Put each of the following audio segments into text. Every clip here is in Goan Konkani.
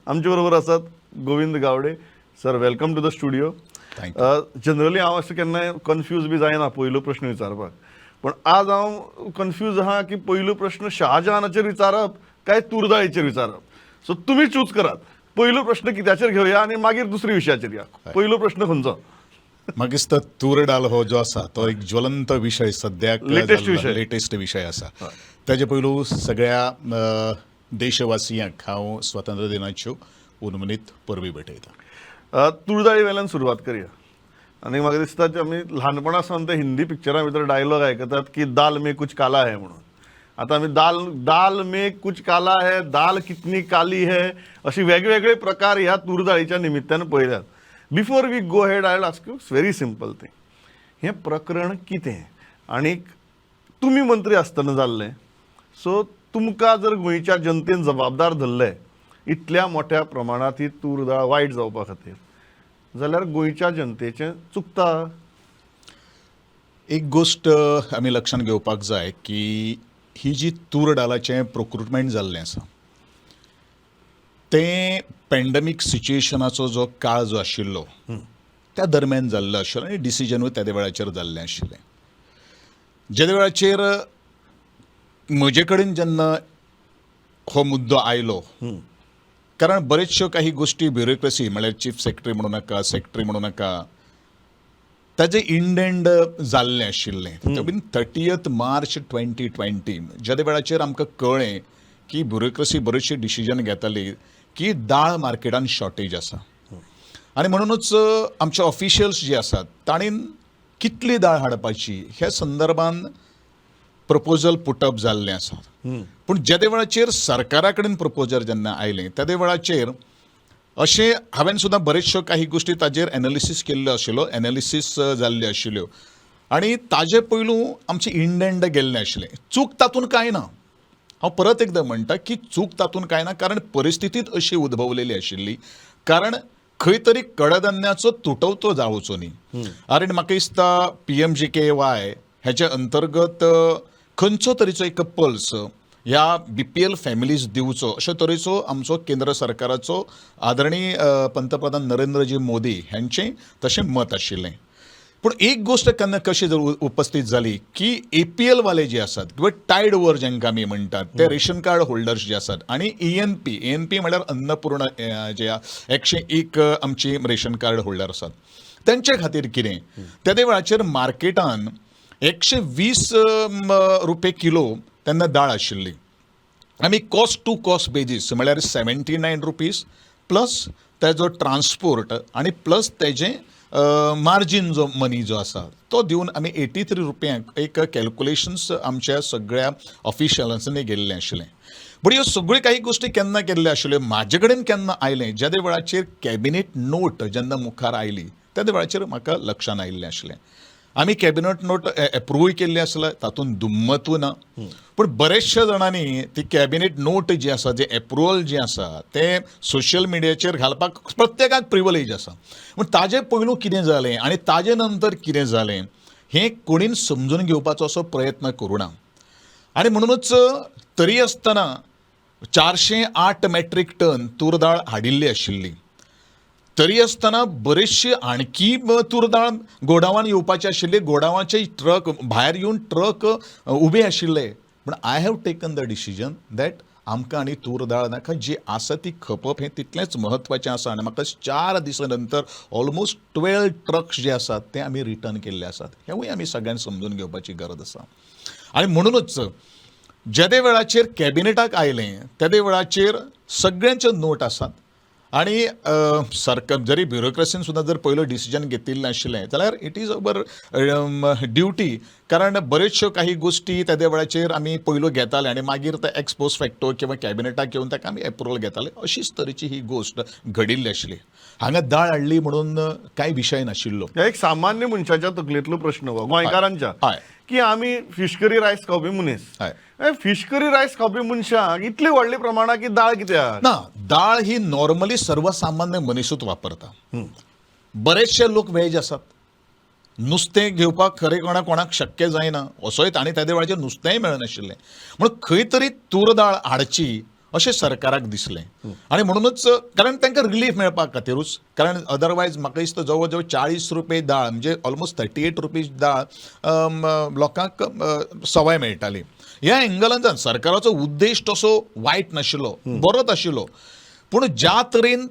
आमचे बरोबर आसात Govind Gawade. Sir, welcome to the studio. Thank generally हांव अशें केन्नाय कन्फ्यूज बी जायना पयलो प्रश्न विचारपाक, पण आज हांव कन्फ्यूज आहा की पयलो प्रश्न शहाजहानाचेर विचारप काय तूरदाळीचेर विचारप. सो तुमी चूज करात, पयलो प्रश्न कित्याचेर घेवया आनी मागीर दुसऱ्या विशयाचेर या. पयलो प्रश्न खंयचो? म्हाका दिसता तूर डाल हो जो आसा तो एक ज्वलंत विशय सद्याक. Latest विशय. लेटेस्ट विशय आसा. ताजे पयलू सगळ्या देशवासियांक हांव स्वातंत्र्य दिनाच्यो उन्मनीत परबी भेटयता. तुरदाळी वेल्यान सुरवात करया. आनी म्हाका दिसता की आमी ल्हानपणा सावन ते हिंदी पिक्चरां भितर डायलॉग आयकतात की दाल में कुछ काला है म्हणून. आतां आमी दाल दाल में कुछ काला है, दाल कितनी काली है, अशी वेगवेगळे प्रकार ह्या तूरदाळीच्या निमित्तान पळयल्यात. Before we go ahead, I ask you very simple thing. हें प्रकरण कितें आनी तुमी मंत्री आसतना जाल्लें, सो तुमकां जर गोंयच्या जनतेन जबाबदार धरले इतल्या मोठ्या प्रमाणांत ही तूर दाळ वायट जावपा खातीर, जाल्यार गोंयच्या जनतेचें चुकता? एक गोश्ट आमी लक्षांत घेवपाक जाय की ही जी तूर डालाचें प्रोक्रुटमेंट जाल्लें आसा तें पॅन्डमीक सिच्युएशनाचो जो काळ जो आशिल्लो त्या दरम्यान जाल्लो आशिल्लो आनी डिसिजनूय त्या वेळाचेर जाल्लें आशिल्लें. जेन्ना वेळाचेर म्हजे कडेन जेन्ना हो मुद्दो आयलो, कारण बरेचश्यो काही गोश्टी ब्युरोक्रेसी म्हळ्यार चीफ सेक्रेटरी म्हणूं नाका, सेक्रेटरी म्हणूं नाका, ताजें इंडेंड जाल्लें आशिल्लें बीन 30 March 2020, ज्या वेळाचेर आमकां कळ्ळें की ब्युरोक्रेसी बरीचशी डिसिजन घेताली की दाळ मार्केटान शॉर्टेज आसा आनी म्हणुनूच आमचे ऑफिशियल्स जे आसात ताणीन कितली दाळ हाडपाची ह्या संदर्भान प्रपोजल पुटअप जाल्लें आसा. पूण जेदे वेळाचेर सरकारा कडेन प्रपोजल जेन्ना आयलें, तेदे वेळाचेर अशें हांवें सुद्दां बरेचश्यो काही गोश्टी ताजेर एनालिसीस केल्ल्यो आशिल्लो, एनालिसीस जाल्ल्यो आशिल्ल्यो आनी ताजे पयलू आमचें इंडेंट गेल्लें आशिल्लें. चूक तातूंत कांय ना. हांव परत एकदां म्हणटा की चूक तातूंत कांय ना, कारण परिस्थितीच अशी उद्भवलेली आशिल्ली, कारण खंय तरी कडधान्याचो तुटवतो जावचो न्ही. आनी म्हाका दिसता पीएमजीकेवाय हेच्या अंतर्गत खंयचो तरेचो एक पल्स ह्या बीपीएल फॅमिलीज दिवचो अशे तरेचो आमचो केंद्र सरकाराचो आदरणीय पंतप्रधान नरेंद्रजी मोदी ह्यांचें तशें मत आशिल्लें. पूण एक गोश्ट केन्ना कशी जर उपस्थित जाली की एपीएल वाले जे आसात किंवा टायड ओवर जांकां आमी म्हणटात ते रेशन कार्ड होल्डर्स जे आसात आनी एएनपी, एएनपी म्हळ्यार अन्नपूर्ण जे 101 आमची रेशन कार्ड होल्डर आसात तेंचे खातीर कितें तेदे वेळाचेर मार्केटान 120 रुपये किलो तेन्ना दाळ आशिल्ली. आमी कॉस्ट टू कॉस्ट बेजीस म्हळ्यार 79 रुपीज प्लस तेजो ट्रान्सपोर्ट आनी प्लस तेजें मार्जीन जो मनी जो आसा तो दिवन आमी 83 रुपयांक एक कॅल्कुलेशन्स आमच्या सगळ्या ऑफिशियल्सांनी गेल्लें आशिल्लें. बट ह्यो सगळ्यो काही गोश्टी केन्ना केल्ल्यो आशिल्ल्यो, म्हाजे कडेन केन्ना आयलें, ज्या वेळाचेर कॅबिनेट नोट जेन्ना मुखार आयली त्या वेळाचेर म्हाका लक्षान आयिल्लें आशिल्लें. आमी कॅबिनेट नोट एप्रुवूय केल्ली आसले, तातूंत दुमतूय ना. पूण बरेचशे जाणांनी ती कॅबिनेट नोट जी आसा, जें एप्रुवल जें आसा तें सोशल मिडियाचेर घालपाक प्रत्येकाक प्रिवलेज आसा. पूण ताजे पयलू कितें जालें आनी ताजे नंतर कितें जालें हें कोणीन समजून घेवपाचो असो प्रयत्न करूं ना. आनी म्हणुनूच तरी आसतना 408 मॅट्रीक टन तूर दाळ हाडिल्ली आशिल्ली. तरी आसतना बरेचशी आणखी तूर दाळ गोडावान येवपाची आशिल्ली. गोडावाचे ट्रक भायर येवन ट्रक उबे आशिल्ले. पूण I have taken the decision that आमकां आनी तूर दाळ नाका, जी आसा ती खपप हें तितलेंच म्हत्वाचें आसा. आनी म्हाका 4 दिसां नंतर ऑलमोस्ट 12 ट्रक्स जे आसात ते आमी रिटर्न केल्ले आसात. हेवूय आमी सगळ्यांनी समजून घेवपाची गरज आसा. आनी म्हणुनूच जेदे वेळाचेर कॅबिनेटाक आयलें तेदे वेळाचेर सगळ्यांच्यो नोट आसात आनी सरकार जरी ब्युरोक्रेसीन सुद्दां जर पयलो डिसिजन घेतिल्लें आशिल्लें जाल्यार it is our duty, कारण बऱ्योचश्यो काही गोश्टी तेदे वेळाचेर आमी पयलो घेताले आनी मागीर ते एक्स पोस्ट फॅक्टो किंवा कॅबिनेटाक येवन ताका आमी एप्रुवल घेताले. अशीच तरेची ही गोश्ट घडिल्ली आशिल्ली. हांगा दाळ हाडली म्हणून कांय विशय नाशिल्लो. ह्या एक सामान्य मनशाच्या तकलेंतलो प्रश्न हो, गोंयकारांच्या, की आमी फिश करी रायस खावपी मनीस. फिश करी रायस खावपी मनशाक इतली व्हडली प्रमाणात की दाळ कित्याक? ना, दाळ ही नॉर्मली सर्वसामान्य मनिसूच वापरता. बरेचशे लोक वेज आसात. नुस्तें घेवपाक खरें कोणाक शक्य जायना असोय, आनी तेदे वेळाचेर नुस्तेंय मेळनाशिल्लें. म्हणून खंय तरी तूर दाळ हाडची. अशें सरकाराक दिसलें आनी म्हणूनच, कारण तांकां रिलीफ मेळपा खातीरूच, कारण अदरवायज म्हाका दिसता जवळ जवळ 40 रुपये दाळ, म्हणजे ऑलमोस्ट 38 रुपीज दाळ लोकांक सवाय मेळटाली. ह्या एंगलांतल्यान सरकाराचो उद्देश तसो वायट नाशिल्लो, बरोच आशिल्लो. पूण ज्या तरेन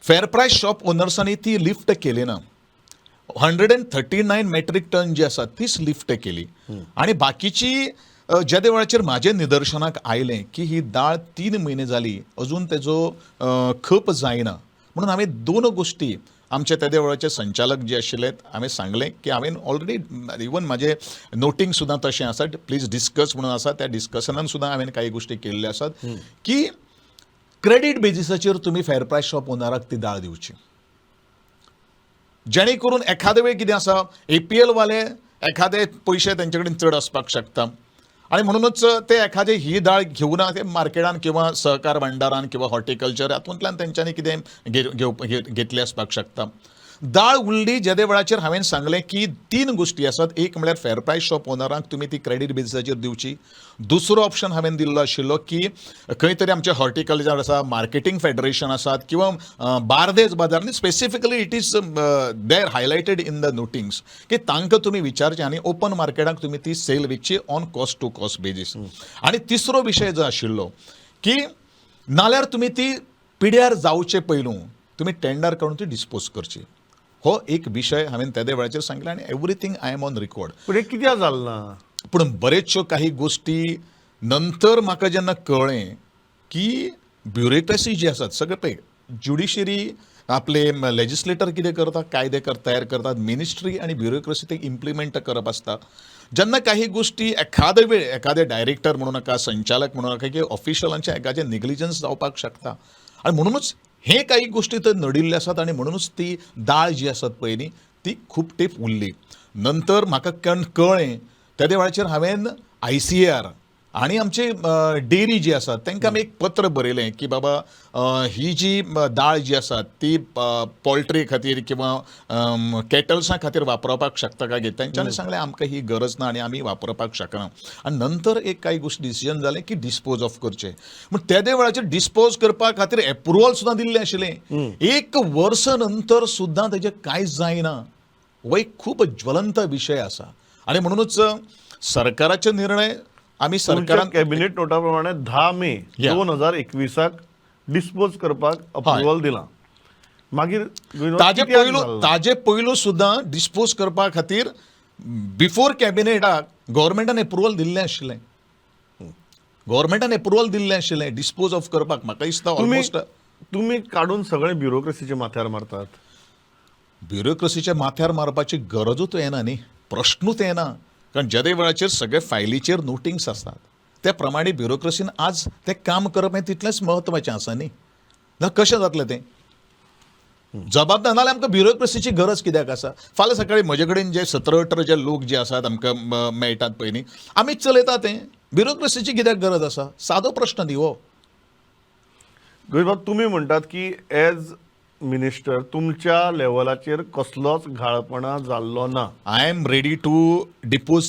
फेर प्रायस शॉप ओनर्सांनी ती लिफ्ट केली ना, 139 metric ton जी आसा तीच लिफ्ट केली आनी बाकीची जेदे वेळाचेर म्हाजे निदर्शनाक आयलें की ही दाळ 3 म्हयने जाली, अजून तेजो खप जायना म्हणून हांवें दोन गोश्टी आमचे तेदे वेळाचे संचालक जे आशिल्ले, हांवें सांगलें की हांवें ऑलरेडी इवन म्हाजें नोटींग सुद्दां तशें आसा, प्लीज डिस्कस म्हणून आसा, त्या डिस्कशनान सुद्दां हांवें काही गोश्टी केल्ल्यो आसात की क्रेडीट बेजिसाचेर तुमी फेर प्रायस शॉप ओनराक ती दाळ दिवची, जेणे करून एखादे वेळ कितें आसा, एपीएल वाले एखादे पयशे तेंचे कडेन चड आसपाक शकता आनी म्हणूनच ते एखादे ही दाळ घेवना ते मार्केटान किंवा सहकार भांडारान किंवा हॉर्टिकल्चर हातूंतल्यान तेंच्यांनी कितें घेतले आसपाक शकता. दाळ उरली जेदे वेळाचेर हांवें सांगलें की तीन गोश्टी आसात. एक म्हळ्यार फेर प्रायस शॉप ओनरांक तुमी ती क्रेडीट बेजिसाचेर दिवची. दुसरो ऑप्शन हांवें दिल्लो आशिल्लो की खंय तरी आमचें हॉर्टिकल्चर आसा, मार्केटींग फेडरेशन आसात किंवा बार्देज बाजार आनी specifically it is there highlighted in the notings की तांकां तुमी विचारचें आनी ओपन मार्केटाक तुमी ती sale विकची on cost to cost basis. आनी तिसरो विशय जो आशिल्लो की नाल्यार तुमी ती पिड्यार जावचे पयलू तुमी टेंडर करून ती डिस्पोज करची. हो एक विशय हांवें तेदे वेळाचेर सांगलें आनी everything I am on record. पूण हें कित्याक जालें ना? पूण बरेचश्यो काही गोश्टी नंतर म्हाका जेन्ना कळ्ळें की ब्युरोक्रेसी जी आसात सगळें, पळय, ज्युडिशरी आपले लेजिस्लेटर कितें करता, कायदे तयार करतात, मिनिस्ट्री आनी ब्युरोक्रेसी ते इम्प्लिमेंट करप आसता. जेन्ना काही गोश्टी एखादे वेळ एखादे डायरेक्टर म्हणू नाका, संचालक म्हणू नाका की ऑफिशियलांचे एखादे निग्लिजन्स जावपाक शकता आनी म्हणूनच हे काही गोश्टी तर नडिल्ले आसात आनी म्हणूनच ती दाळ जी आसात पळय न्ही, ती खूब तेंप उरली. नंतर म्हाका कळ्ळें तेदे वेळाचेर हांवें आयसीएआर आनी आमची डेअरी जी आसा तांकां आमी एक पत्र बरयलें की बाबा, ही जी दाळ जी आसा ती पोल्ट्री खातीर किंवा कॅटल्सां खातीर वापरपाक शकता काय कितें. तेंच्यांनी सांगलें, आमकां ही गरज ना आनी आमी वापरपाक शकना. आनी नंतर एक कांय गोश्टी डिसिजन जालें की डिस्पोज ऑफ करचें. पूण तेदे वेळाचेर डिस्पोज करपा खातीर एप्रुवल सुद्दां दिल्लें आशिल्लें. एक वर्स नंतर सुद्दां तेजें कांयच जायना, हो एक खूब ज्वलंत विशय आसा आनी म्हणूनच सरकाराचे निर्णय आमी तुमच्या सरकारान कॅबिनेट नोटा प्रमाणे 10 मे 2021 क डिस्पोज करपाक अप्रुवल दिलां. मागीर विनोद, ताजे कित्याक पयलू जालें ना? ताजे पयलू सुद्दां डिस्पोज करपा खातीर बिफोर कॅबिनेटाक गव्हर्मेंटान एप्रुवल दिल्लें आशिल्लें. गव्हर्मेंटान एप्रुवल दिल्लें आशिल्लें डिस्पोज ऑफ करपाक. म्हाका दिसता तुमी ऑलमोस्ट तुमी काडून सगळे ब्युरोक्रेसीच्या माथ्यार मारतात. ब्युरोक्रेसीच्या माथ्यार मारपाची गरजूच येना न्ही, प्रश्नूच येना, कारण जेदे वेळाचेर सगळे फायलीचेर नोटिंग्स आसतात, त्या प्रमाणे ब्युरोक्रेसीन आज तें काम करप हें तितलेंच म्हत्वाचें आसा न्ही. ना कशें जातलें तें जबाबदार? नाजाल्यार आमकां ब्युरोक्रेसीची गरज कित्याक आसा? फाल्यां सकाळीं म्हजे कडेन जे 17-18 जे लोक जे आसात आमकां मेळटात पळय न्ही, आमीच चलयता तें. ब्युरोक्रेसीची कित्याक गरज आसा? सादो प्रश्न न्ही हो. गोविंदबाब, तुमी म्हणटात की एज मिनिस्टर तुमच्या लेवलाचेर कसलोच घाळपणा जाल्लो ना. I am ready to depose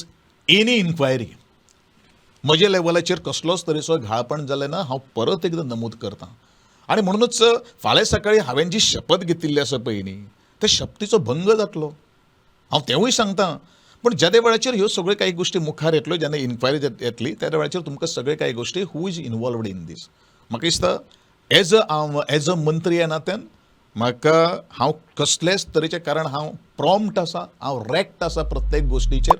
any inquiry. म्हज्या लेवलाचेर कसलोच तरेचो घाळपण जालें ना, हांव परत एकदां नमूद करता. आनी म्हणूनच फाल्यां सकाळीं हांवें जी शपथ घेतिल्ली आसा पळय न्ही, त्या शपथीचो भंग जातलो, हांव तेंवूय सांगता. पूण जेदे वेळाचेर ह्यो सगळ्यो काही गोश्टी मुखार येतल्यो, जेन्ना इन्क्वायरी येतली, त्या वेळाचेर तुमकां सगळे काही गोश्टी who is involved in this. म्हाका दिसता एज अ मंत्री ह्या नात्यान म्हाका हांव कसलेच तरेचें, कारण हांव प्रॉम्प्ट आसा, हांव रेक्ट आसा प्रत्येक गोश्टीचेर.